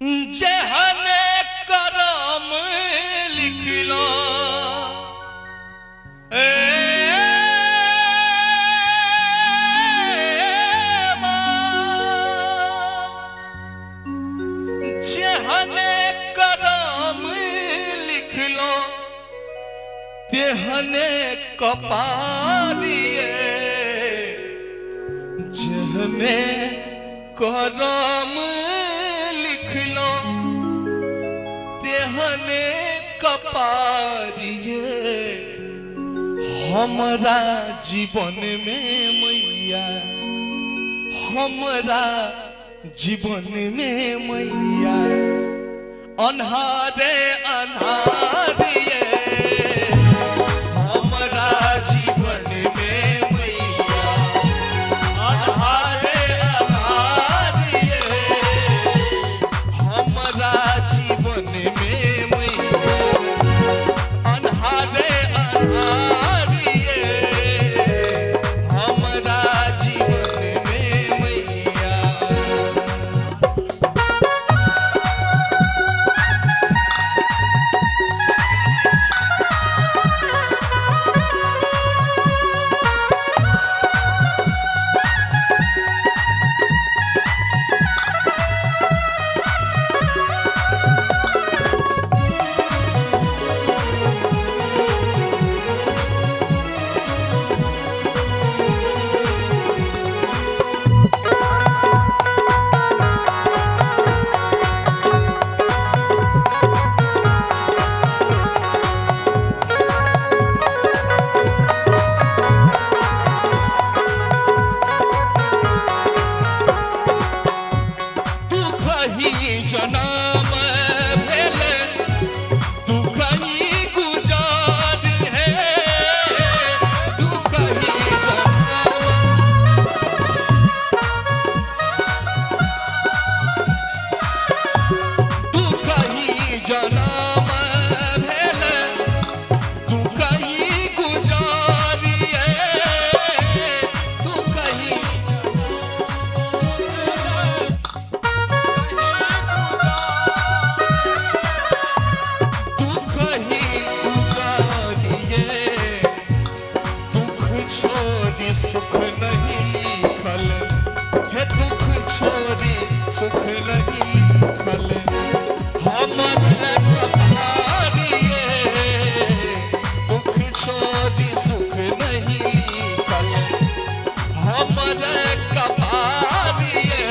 जेहने करम लिखलो ए माँ, जेहने करम लिखलो तेहने कपारिए, जेहने करम लिखलो तेहने कपारिए। हमरा जीवन में मैया, हमरा जीवन में मैया अन्हारे अन्हारिए। हमरा जीवन में मैया अन्हारे अन्हारिए। हमरा जीवन में मैया अन्हारे अन्हारिए। हमरा जीवन में मैया। दुख ही जनम भेल, दुख ही गुजार है। दुख ही जनम, दुख ही जनम भेल, दुख ही गुजार है। दुख ही दुख ही गुजारिए, दुख छोड़ी सुख नहीं लिखल हे। दुख छोड़ी सुख नहीं लिखल हमर कपारिए। दुख छोड़ी सुख नहीं लिखल हमर कपारिए।